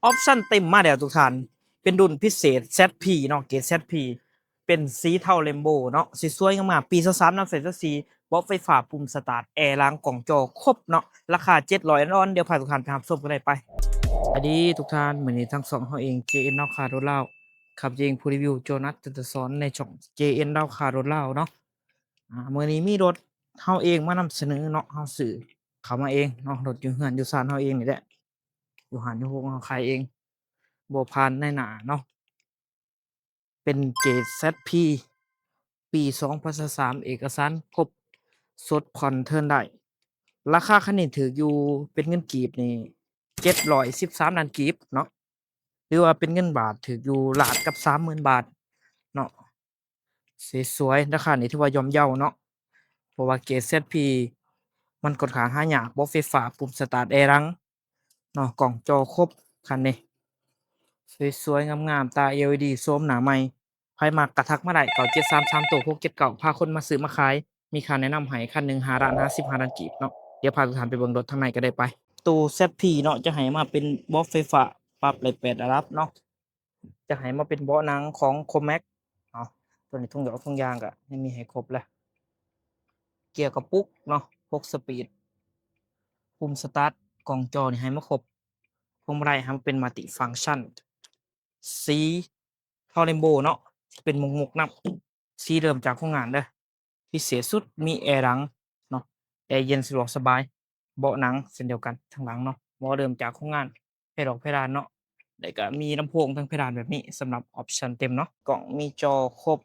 ອອບຊັນເຕັມມາແລ້ວທຸກທ່ານ ເປັນລຸ້ນພິເສດ ແຊັດພີ ເນາະ ເກຣດ ແຊັດພີ ເປັນສີເທົາເຣນໂບເນາະ ສວຍໆງາມໆ ປີຊາວສາມ ນຳໃຊ້ຊາວສີ່ ເບາະໄຟຟ້າ ປຸ່ມສະຕາດ ແອຫຼັງ ກ້ອງຈໍຄົບເນາະ ລາຄາເຈັດຮ້ອຍອ່ອນໆ ດຽວພາທຸກທ່ານໄປຮັບຊົມກັນໄດ້ໄປ. ສະບາຍດີທຸກທ່ານ ມື້ນີ້ທາງຊ່ອງເຮົາເອງ ເຈເອັນ ລາວຄາລົດລາວ ຂັບເອງ ຜູ້ຣີວິວ ໂຈນັດ ຈັນທະສອນ ໃນຊ່ອງ ເຈເອັນ ລາວຄາລົດລາວເນາະ. ອາ ມື້ນີ້ມີລົດເຮົາເອງມານຳສະເໜີເນາະ ເຮົາຊື້ເຂົ້າມາເອງເນາະ ລົດຢູ່ເຮືອນຢູ່ຊານເຮົາເອງນີ້ແຫຼະ ຢູ່ຮ້ານຢູ່ໂຮງເຮົາຂາຍເອງ ບໍ່ຜ່ານນາຍໜ້າເນາະ ເປັນເກຣດ ແຊັດພີ ປີສອງພັນຊາວສາມ ເອກະສານຄົບ ສົດຜ່ອນເທີນໄດ້ ລາຄາຄັນນີ້ຖືກຢູ່ ເປັນເງິນກີບນີ້ ເຈັດຮ້ອຍສິບສາມລ້ານກີບເນາະ ຫຼືວ່າເປັນເງິນບາດຖືກຢູ່ລ້ານກັບສາມໝື່ນບາດເນາະ. ສວຍໆ ລາຄານີ້ຖືວ່າຍ່ອມເຍົາເນາະ ເພາະວ່າເກຣດ ແຊັດພີ ມັນຂ້ອນຂ້າງຫາຍາກ ເບາະໄຟຟ້າ ປຸ່ມສະຕາດ ແອຫຼັງເນາະ ກ້ອງຈໍຄົບ ຄັນນີ້ ສວຍໆງາມໆ ຕາ ແອລອີດີ ໂຊມໜ້າໃໝ່ ໃຜມັກກະທັກມາໄດ້ ເກົ້າເຈັດສາມສາມໂຕຫົກເຈັດເກົ້າ ພາຄົນມາຊື້ມາຂາຍ ມີຄ່າແນະນຳໃຫ້ ຄັນໜຶ່ງ ຫ້າລ້ານຫ້າສິບຫ້າລ້ານກີບເນາະ. ດຽວພາທຸກທ່ານໄປເບິ່ງລົດທາງໃນກໍໄດ້ໄປ. ໂຕ ແຊັດພີ ເນາະ ຈະໃຫ້ມາເປັນເບາະໄຟຟ້າ ປັບໄດ້ແປດລະດັບເນາະ ຈະໃຫ້ມາເປັນເບາະໜັງຂອງ Comax ເນາະ ຕົວນີ້ທຸງຢອກທຸງຢາງກໍຍັງມີໃຫ້ຄົບແຫຼະ ເກຍກະປຸກເນາະ ຫົກສະປີດ ປຸ່ມສະຕາດ ກ້ອງຈໍນີ້ໃຫ້ມາຄົບ ພວງມາໄລໃຫ້ມາເປັນ Multifunction ສີເທົາເຣນໂບເນາະ ເປັນມຸກໆນຳ ສີເລີ່ມຈາກໂຮງງານເດີ້. ພິເສດສຸດມີແອຫຼັງເນາະ ແອເຢັນສະດວກສະບາຍ ເບາະໜັງເຊັ່ນດຽວກັນທາງຫຼັງເນາະ ເບາະເລີ່ມຈາກໂຮງງານ ເພດອກເພດານເນາະ ແລ້ວກະມີລຳໂພງທັງເພດານແບບນີ້ ສຳລັບອອບຊັນເຕັມເນາະ. ກ້ອງມີຈໍຄົບ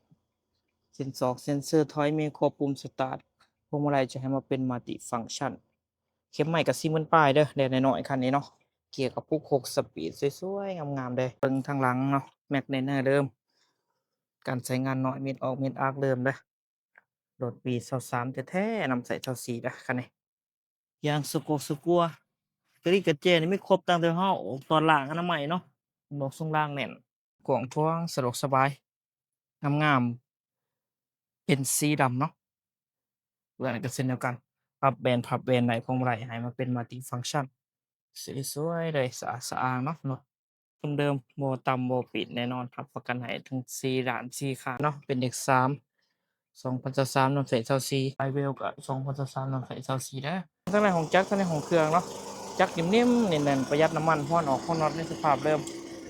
ເຊັນຊອກເຊັນເຊີຖອຍມີຄົບ ປຸ່ມສະຕາດ ພວງມາໄລຈະໃຫ້ມາເປັນ Multifunction ເຂັມໄມ້ກໍສີ່ໝື່ນປາຍເດີ້ ແລ່ນນ້ອຍໆຄັນນີ້ເນາະ ເກຍກະປຸກຫົກສະປີດ ສວຍໆງາມໆເດີ້. ເບິ່ງທາງຫຼັງເນາະ ແມັກໄລເນີເດີມ ການໃຊ້ງານນ້ອຍ ມິດອອກມິດອາກເດີມເດີ້. ລົດປີຊາວສາມແທ້ໆ ນຳໃຊ້ຊາວສີ່ເດີ້ຄັນນີ້ ຢາງສະກົກສະກົວ ກະລິກະແຈນີ້ມີຄົບຕັ້ງແຕ່ເຮົາອອກຕອນລ້າງອະນາໄມເນາະ ນອກຊ່ວງລ່າງແໜ້ນ ກວ້າງຂວາງ ສະດວກສະບາຍ ງາມໆ ເປັນສີດຳເນາະ. ເບື້ອງນີ້ກໍເຊັ່ນດຽວກັນ ພັບແບນ ພັບແບນໄດ້ ພວງມາໄລໃຫ້ມາເປັນ Multifunction ສວຍໆເລີຍ ສະອາດສະອ້າງເນາະ. ເດີມໆ ບໍ່ຕຳບໍ່ປີແນ່ນອນ ຮັບປະກັນໃຫ້ເຖິງສີ່ລ້ານສີ່ຄາເນາະ ເປັນເລກສາມ ສອງພັນຊາວສາມນຳໃຊ້ຊາວສີ່ ໄອເວວກໍສອງພັນຊາວສາມນຳໃຊ້ຊາວສີ່ເດີ້. ທາງໃນຫ້ອງຈັກ ທາງໃນຫ້ອງເຄື່ອງເນາະ ຈັກໜິ່ມໆແໜ້ນໆ ປະຢັດນ້ຳມັນ ຮອນອອກຮອນນັອດໃນສະພາບເດີມ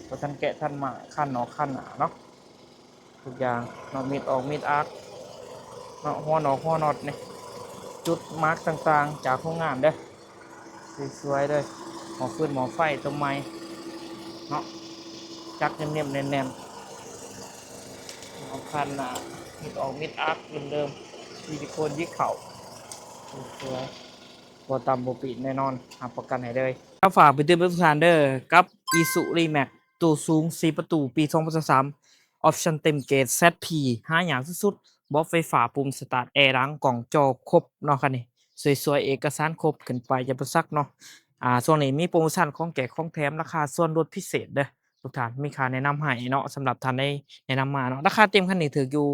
ບໍ່ທັນແກະທັນມ້າງ ຄັນອອກຄັນໜ້າເນາະ ທຸກຢ່າງເນາະ ມິດອອກມິດອາກເນາະ ຮອນອອກຮອນນັອດນີ້ ຈຸດມາກຕ່າງໆຈາກໂຮງງານເດີ້. ສວຍໆເລີຍ ໝໍ້ຟືນໝໍ້ໄຟຕົວໃໝ່ເນາະ ຈັກເໜັມໆແໜ້ນໆ ເອົາຄັນໜ້າ ມິດອອກມິດອາກເດີມໆ ຊິລິໂຄນຢິກເຂົ້າ ສວຍໆ ບໍ່ຕຳບໍ່ປີແນ່ນອນ ຮັບປະກັນໃຫ້ເລີຍ. ກໍຝາກໄປເຕືອນເບິ່ງທຸກທ່ານເດີ້ ກັບ Isuzu D-Max ໂຕສູງສີ່ປະຕູ ປີສອງພັນຊາວສາມ ອອບຊັນເຕັມເກຣດ ແຊັດພີ ຫາຍາກສຸດໆ ເບາະໄຟຟ້າ ປຸ່ມສະຕາດ ແອຫຼັງ ກ້ອງຈໍຄົບເນາະ ຄັນນີ້ ສວຍໆ ເອກະສານຄົບ ຂຶ້ນປ້າຍຈຳປາສັກເນາະ. ອາ ຊ່ວງນີ້ມີໂປຣໂມຊັນ ຂອງແຈກຂອງແຖມ ລາຄາສ່ວນລົດພິເສດເດີ້ທຸກທ່ານ ມີຄ່າແນະນຳໃຫ້ເນາະ ສຳລັບທ່ານໃດແນະນຳມາເນາະ. ລາຄາເຕັມຄັນນີ້ຖືກຢູ່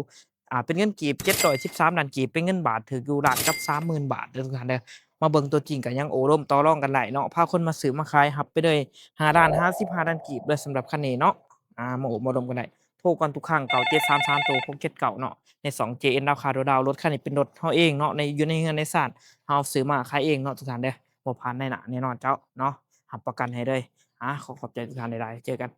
ອາ ເປັນເງິນກີບ ເຈັດຮ້ອຍສິບສາມລ້ານກີບ ເປັນເງິນບາດຖືກຢູ່ລ້ານກັບສາມໝື່ນບາດເດີ້ທຸກທ່ານເດີ້. ມາເບິ່ງຕົວຈິງກໍຍັງໂອ້ລົມຕໍ່ລອງກັນໄດ້ເນາະ ພາຄົນມາຊື້ມາຂາຍ ຮັບໄປເລີຍ ຫ້າລ້ານຫ້າສິບຫ້າລ້ານກີບເດີ້ ສຳລັບຄັນນີ້ເນາະ. ອາ ມາໂອ້ມາລົມກັນໄດ້ ໂທກ່ອນທຸກຄັ້ງ ເກົ້າເຈັດສາມສາມໂຕຫົກເຈັດເກົ້າເນາະ ໃນຊ່ອງ ເຈເອັນ ລາວຄາໂດດາວ. ລົດຄັນນີ້ເປັນລົດເຮົາເອງເນາະ ໃນ ຢູ່ໃນເຮືອນໃນຊານ ເຮົາຊື້ມາຂາຍເອງເນາະທຸກທ່ານເດີ້ ບໍ່ຜ່ານນາຍໜ້າແນ່ນອນເຈົ້າເນາະ ຮັບປະກັນໃຫ້ເລີຍ. ອາ ຂໍຂອບໃຈທຸກທ່ານຫຼາຍໆ ເຈີກັນ.